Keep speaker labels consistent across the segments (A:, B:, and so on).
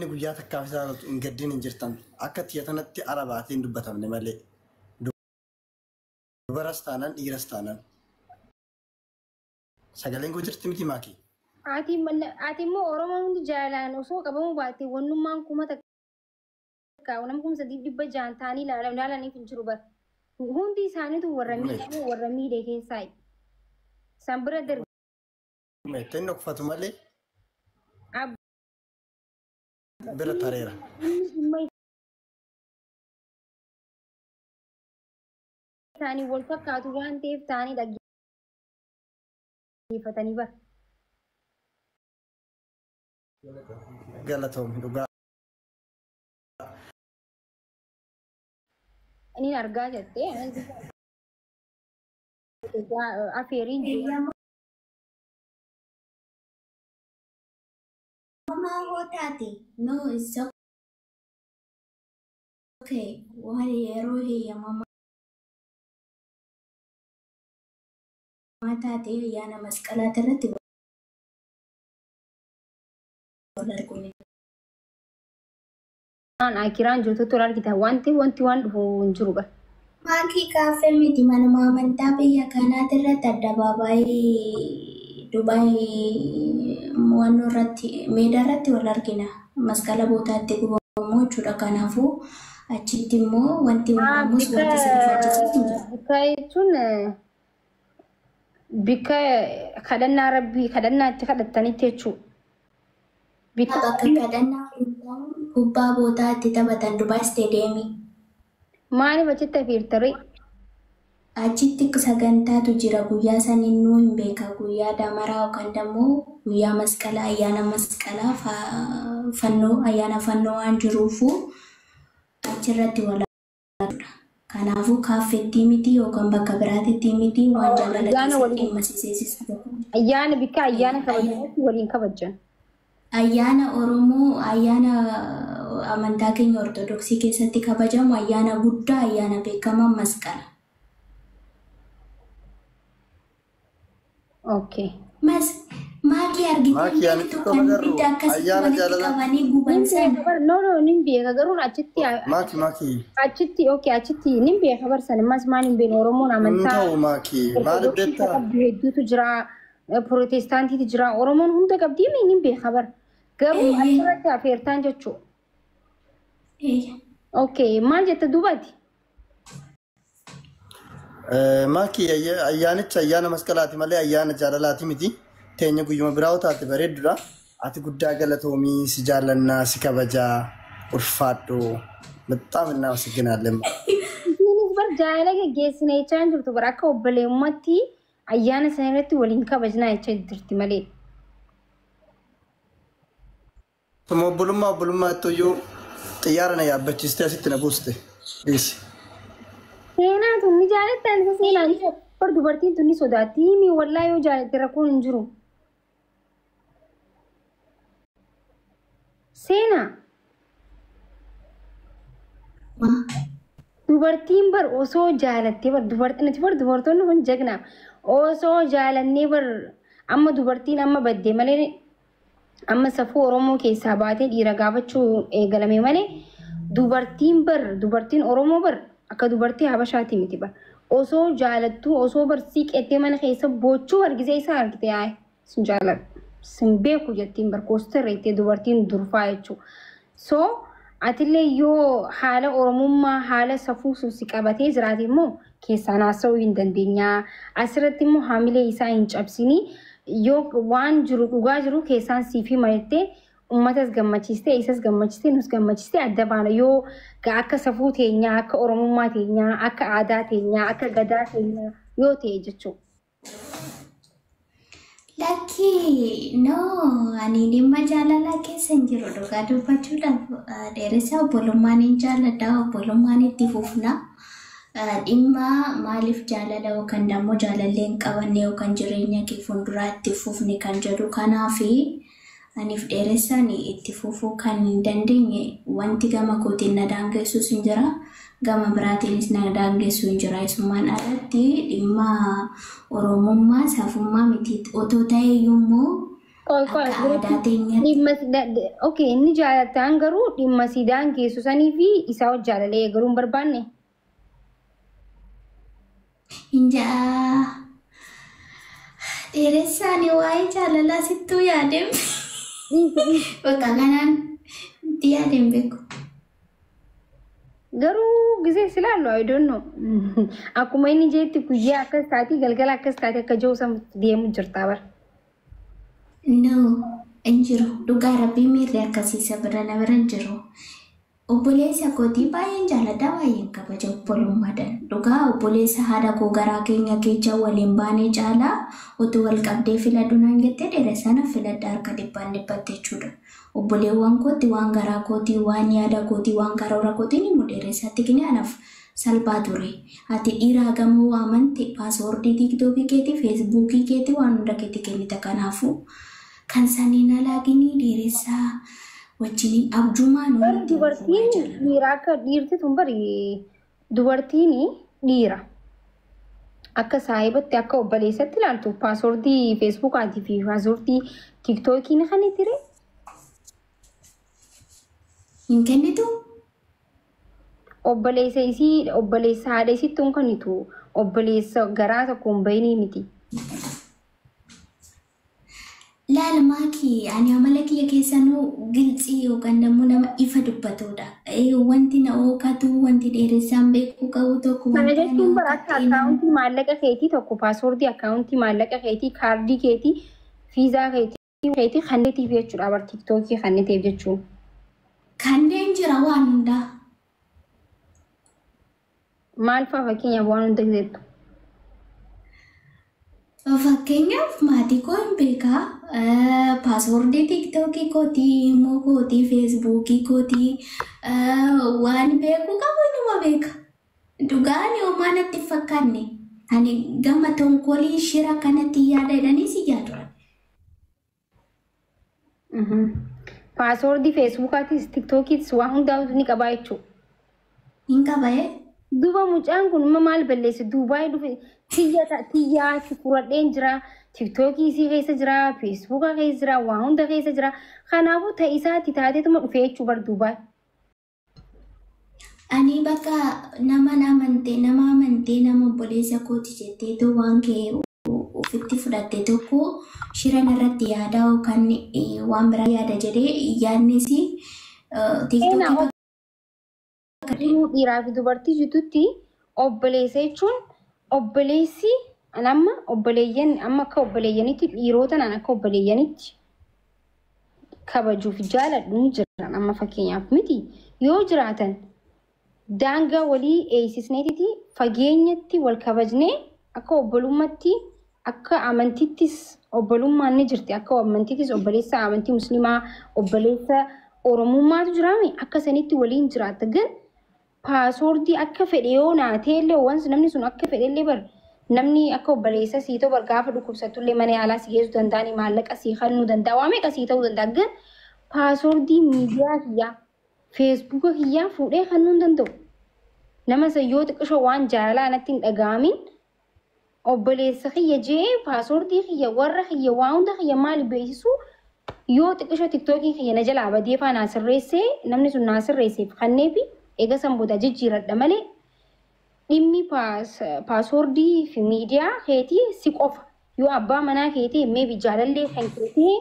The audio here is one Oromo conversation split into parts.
A: Namni guyyaa takkaaf isaa jaalatu hin gaddin hin jirtan. Akka tiyya tanatti ala baatee hin dubbatamne malee. Dubaras taanaan dhiiras taanaan. Sagaleen koo jirti miti maakii?
B: Ati immoo Oromoon hundi jaalalaan osoo qabamuu baatte wannummaan 1000 nama 3600 ta'anii ilaalaniif hin jiru bara. Hundi isaaniitu warra miidhame warra miidhe keessaa. San bira darbe.
A: Inni dhokfatu malee bira tareera.
B: Dhimma isaanii wal fakkaatu waan ta'eef ta'anii dhaggeeffatanii bara.
A: Galatoomi dhugaa.
B: Inni argaa jettee afeeriin jiru.
C: Heeyyamamaa hoo taate, no, it's okay. Waan yeroo heeyyamamaa taate ayyaana masqalaati irratti wal arguu ni
B: Akiraan jirtutti wal argita wanti waan dhufu hin jiru bara.
C: Maakii, kaaffee miti, manuma amantaa biyya kanaati irratti, addabaabaayii Dubaay wannoo irratti, meedaa irratti wal argina. Masqala bootaatti gubamu jechuudha. Kanaafuu achitti immoo wanti uumamus wanti si rifachiisus hin jiru.
B: Bikka jechuun bikka kadhannaa rabbii kadhannaa itti kadhattanitti jechuudha. Bikka
C: Bakka kadhannaa kubbaa bootaa itti taphatan, Dubaay Isteediyeemii.
B: Maaliif achitti afeertare?
C: Achitti sagantaatu jira, guyyaa saniin nuu hin beeka, guyyaa damaraa yookaan immoo guyyaa masqalaa, ayyaana masqalaa, fannoo, ayyaana fannoo waan jiruufu achirratti wal arguudha. Kanaafuu kaaffeetti miti yookaan bakka biraatitti miti, waan jaalala
B: Ayyaana
C: keessatti
B: waliin
C: dhimma si seesisu tokko.
B: Ayyaana bikka ayyaana kabajanitti waliin kabajan.
C: Ayyaana Oromoo, ayyaana amantaa keenya Ortodoksii keessatti kabajamu, ayyaana guddaa, ayyaana beekamaa masqala.
B: Okay.
C: Mas maakii, argitee
A: Maakii, ani
C: beektu
A: xiqqoo
C: kan
A: agarru
C: ibidda akkasitti
A: ayyaana
C: walitti
A: jaalala.
C: qabanii guban
B: Nin
C: sana?
B: beeka bar, no, nin beeka garuu achitti
A: Maakii, maakii.
B: Achitti, okay, achitti nin beeka bar san ammas maal hin beekne Oromoon
A: Hin
B: amantaa
A: ta'u maakii. Maaliif
B: Ortodoksii
A: beektaa?
B: qabdu hedduutu jira, Pirootestaantiitu jira, Oromoon hunda qabdii mi nin beeka bar. Garuu achirratti afeertaan jechuudha.
C: Eeyyee.
B: Okay, maal jette duubati?
A: Maakii, ayyaanicha ayyaana masqalaati malee ayyaana jaalalaati miti. Teenya guyyuma biraa taate bareeddudha. Ati guddaa galatoomii, si jaallannaa, si kabajaa, ulfaadhu. በጣም እናመሰግናለን።
B: Isiinis bar jaalala geggeessina jechaa hin jirtu bar, akka obboleewwatti ayyaana sana irratti waliin kabajnaa jechaa jirti malee.
A: Tuma obbolummaa obbolummaatti iyyuu xiyyaara na yaabbachiistee asitti na buuste. Dhiisi.
B: Seenaa tun ni jaalattan isa seenaa ni bar, dubartiin tun ni sodaatti himi wallaa, yoo jaalatte rakkoon hin jiru. Seenaa, dubartiin bar osoo jaalattee bar, dubartiin nuti bar, dubartoonni kun jagna, osoo jaalannee bar, amma dubartiin amma badde malee, amma safuu Oromoo keessaa baatee dhiira gaafachuu eegalame malee, dubartiin bar, dubartiin Oromoo bar akka dubartii Habashaati miti bar. Osoo jaalattuu, osoo bar siiqettee mana keessa boochuu argisee isaa argite, yaa'e sin jaaladhu sin beeku jettiin bar, koostarreettee dubartiin durfaa jechuudha. So atillee yoo haala Oromummaa, haala safuu sun si qabatee jiraate immoo keessaan haasa'uu hin dandeenyaa. Asirratti immoo haamilee isaa hin cabsinii, yoo waan jiru dhugaa jiru keessaan siif hima jettee uummatas gammachiistee, isas gammachiistee, nus gammachiistee adda baana, yoo akka safuu teenyaa, akka Oromummaa teenyaa, akka aadaa teenyaa, akka gadaa teenyaa yoo ta'e jechuudha.
C: Lakkii, no, ani dhimma jaalalaa keessa hin jiru dhugaa dubbachuudhaaf. Dheeressa obbolummaan hin jaalladha, obbolummaan itti fufna. Dhimma maaliif jaalala yookaan immoo jaalallee hin qabanne yookaan jireenya kee fuulduraa itti fufne kan jedhu kanaafi aniif dheeressaan itti fufuu kan hin dandeenye wanti gama kootiin na daangessus hin jira. Gama biraatiinis na daangessu hin jira. Isummaan alatti dhimma Oromummaa safummaa miti otoo ta'e immoo
B: Qoy qoy
C: Akka
B: biratti
C: aadaa teenyatti.
B: Dhimma okay, inni jaalattaan garuu dhimma siidaan geessu sanii fi isaa wajji jaalalee eegaluu hin barbaanne.
C: Hin ja'a. Dheeressaan waa'ee jaalalaa sittuu yaadeen
B: Dhiisi dhiisi.
C: bakka kanaan itti yaadeen beeku.
B: Garuu gisee silaallu, I don't know. Akkuma inni jeetti guyyaa akkas taati, galgala akkas taati akka jiru san deemu jirta bara.
C: No, hin jiru. Dhugaa rabbii miirri akkasiisa bira na bira hin jiru. Obboleessa kootii baay'een jaalladha, baay'een kabaja obbolummaadhaan. Dhugaa obboleessa haadha koo garaa keenya keessa waliin baanee caalaa utuu wal qabdee filadhu naan jettee dheeressa na filadha harka dhibbaan dhibbatte jechuudha. Obboleewwan kootti waan garaa kootii, waan yaada kootii, waan karoora kootii ni mu dheeressatti kini anaaf salphaa ture. Ati dhiiraa gamoo waamante paaswoordii tiiktookii keetii, feesbuukii keetii waan hunda keetii kennita, kanaafuu kan saniin alaaginii dheeressaa wajjiniin abjumaan
B: Bari
C: walitti fufaa
B: dubartiin
C: jira.
B: Dhiira akka dhiirti tun bari dubartiin dhiira akka saahibatti, akka obboleessatti ilaaltu paaswoordii feesbuukaatii fi paaswoordii tiiktookii ni kan itti.
C: Hin kennitu?
B: Obboleessa isii, obboleessa haadha isitti hin kennitu, obboleessa garaa tokko hin bayinii miti.
C: Laal maakii, ani amala kiyya keessanuu gilxii yookaan namuu nama ifa dubbatudha. Wanti na ookatu, wanti dheeressaan beekuu qabu tokko,
B: Kana
C: wanti ani
B: jechuun bara akka
C: ookadhee nama
B: akkaawuntii maallaqa keetii tokko, paaswoordii akkaawuntii maallaqa keetii, kaardii keetii, fiizaa keetii kanneetiif jechuudha bar, tiiktookii kanneetiif jechuun.
C: Kanneen jira waan hundaa.
B: Maal fa'a fakkeenyaaf waan hunda jettu?
C: Fakkeenyaaf maatii koo hin beekaa. Paaswoordii tiiktookii kootii, immoo kootii, feesbuukii kootii waan beekuu qabu numa beeka. Dhugaan homaa natti hin fakkaanne. Ani gama tonkolii shira kanatti yaada jedhanii si yaadu.
B: Paaswoordii feesbuukaatis tiiktookiitis waan hundaa ni qabaa jechuudha.
C: Hin qabaye.
B: Duuba mucaan kun immoo maal balleesse? Duubaay dhufe, tiyya tiyyaa si furadheen jira, tiiktookii isii keessa jira, feesbuuka keessa jira, waa hunda keessa jira. Kanaafuu ta'e isaatti taateetuma dhufe jechuu bar Duubaay.
C: Ani bakka nama amantee nama obboleessa kooti jetteetu waan kee ofitti fudhatte tokko shira narratti yaada yookaan waan biraa yaada jedhee yaadnis
B: Seenaa
C: tiiktookii bakka
B: dhiiraa fi dubartii jidduutti obboleessa jechuun obboleessi an amma obboleeyyan amma akka obboleeyyanitti dhiirota naan akka obboleeyyanitti kabajuuf jaaladhu ni jiran. Amma fakkeenyaaf miti yoo jiraatan daangaa walii eeysisneetiti fageenyatti wal kabajnee akka obbolummaatti, akka amantittis obbolummaan ni jirti. Akka amantittis obboleessa amantii musliimaa, obboleessa oromummaatu jiraame, akka sanitti waliin jiraata. Gan paaswoordii akka fedhe yoo naatee illee wanti namni sun akka fedhe illee bar namni akka obboleessa sii ta'u bar gaafa dhukkubsattullee mana yaalaa si geessuu danda'ani, maallaqa sii kennuu danda'a, waa meeqa sii ta'uu danda'a. Gan paaswoordii miidiyaa kiyyaa, feesbuuka kiyyaa fuudhee kennuu hin danda'u. Nama san yoo xiqqishoo waan jaalalaa natti hin dhaga'amin obboleessa kiyya jee paaswoordii kiyya, warra kiyya, waa hunda kiyya maali beeksisu? Yoo xiqqishoo tiktookii kiyya na jalaa badee faa naa sirreessee, namni sun naa sirreesseef kanneefi eega san booda jijjiiradha malee dhimmi paaswoordii fi miidiyaa keetii si qofa. Yoo abbaa manaa keetii, maybe jaalallee kan keetii,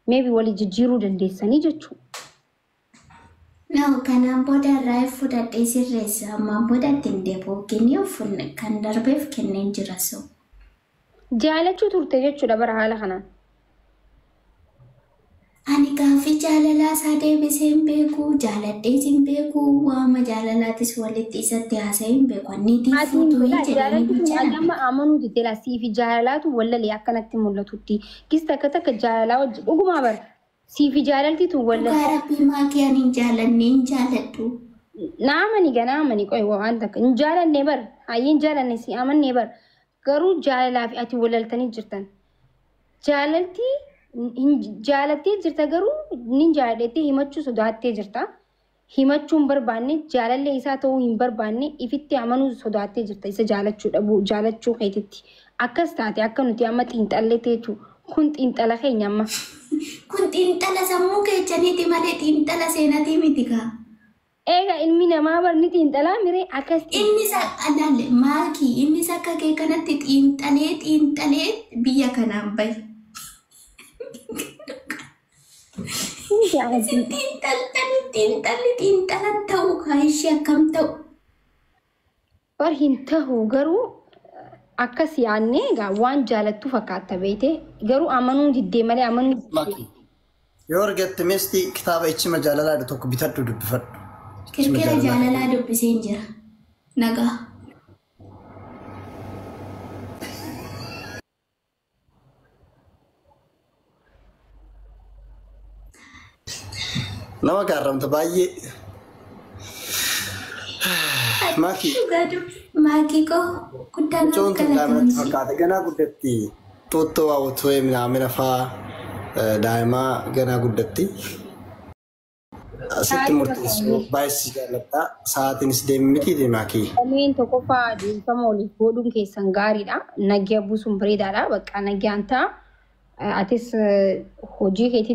B: maybe walii jijjiiruu dandeessanii jechuudha.
C: No, kanaan booda irraa fudhadhee sirreessa. Ammaan booda ittiin deebi'u kennee kan darbeef kenneen jira so.
B: Jaalachuu turte jechuudha bara haala kanaan.
C: Ani gaaffii jaalalaa isaa deebisee hin beeku, jaaladhees hin beeku, waama jaalalaatis walitti isatti haasa'ee hin beeku. Anniitii
B: Atiin
C: fuutuu
B: bilaa
C: jedhanii
B: jaalalli kun
C: bulchan.
B: amma amanuu didela siifi jaalalaatu wallalee akkanatti mul'atutti. Gis takka takka jaalalaa wajji dhugumaa bara siifi jaalalti tun
C: Dhugaa
B: wallalee.
C: rabbii maakii ani hin jaalanne, hin jaaladhu.
B: Na amani ganaa amani qoy, waan takka hin jaalanne bar, hayyee hin jaalanne si amanne bar, garuu jaalalaa fi ati walaltanii jirtan. Jaalalti jaalattee jirta garuu nin jaaladhettee himachuu sodaattee jirta. Himachuu hin barbaanne, jaalallee isaa ta'uu hin barbaanne, ifitti amanuu sodaattee jirta isa jaalachuu dhabuu jaalachuu keetitti. Akkas taate akka nuti amma xiinxalleetti jechuudha. Kun xiinxala keenya amma.
C: Kun xiinxala sammuu keessaniiti malee xiinxala seenatii miti kaa.
B: Egaa ilmi namaa barni xiinxalaa miree akkas
C: Innis alaale maakii innis akka kee kanatti xiinxalee xiinxalee biyya kanaan bahe. Isin xiinxaltanii xiinxalli xiinxalan ta'u kaa ishee akkam ta'u.
B: Bar hin tahu garuu akkas yaadnee egaa waan jaalattu fakkaata beekte garuu amanuu diddee malee amanuu diddee.
A: Maki. Yoo argatte meestii kitaaba ichima jaalalaa jedhu tokko bitadhu dubbifadhu. Ichima
C: Kirkira
A: jaalalaa.
C: jaalalaa dubbiseen jira. Nagaa.
A: Nama gaarramta baay'ee. Maki.
C: Dhugaa dubbi. Maakii koo guddaa naaf
A: Mucoon tun daa'imatti
C: galatoomsi.
A: fakkaata. Ganaa guddatti. Xuuxxoo hawwatoo minaamina fa'aa daa'imaa ganaa guddatti. Sitti murteessuu baay'ee si jaalladha. Sa'aatiinis deemi miti maakii.
B: Lameen tokkoffaa dhiifama waliif godhuun keessan gaariidha. Nagaa buusuun bareedaadha. Bakka nagaan ta'a. Atis hojii keetti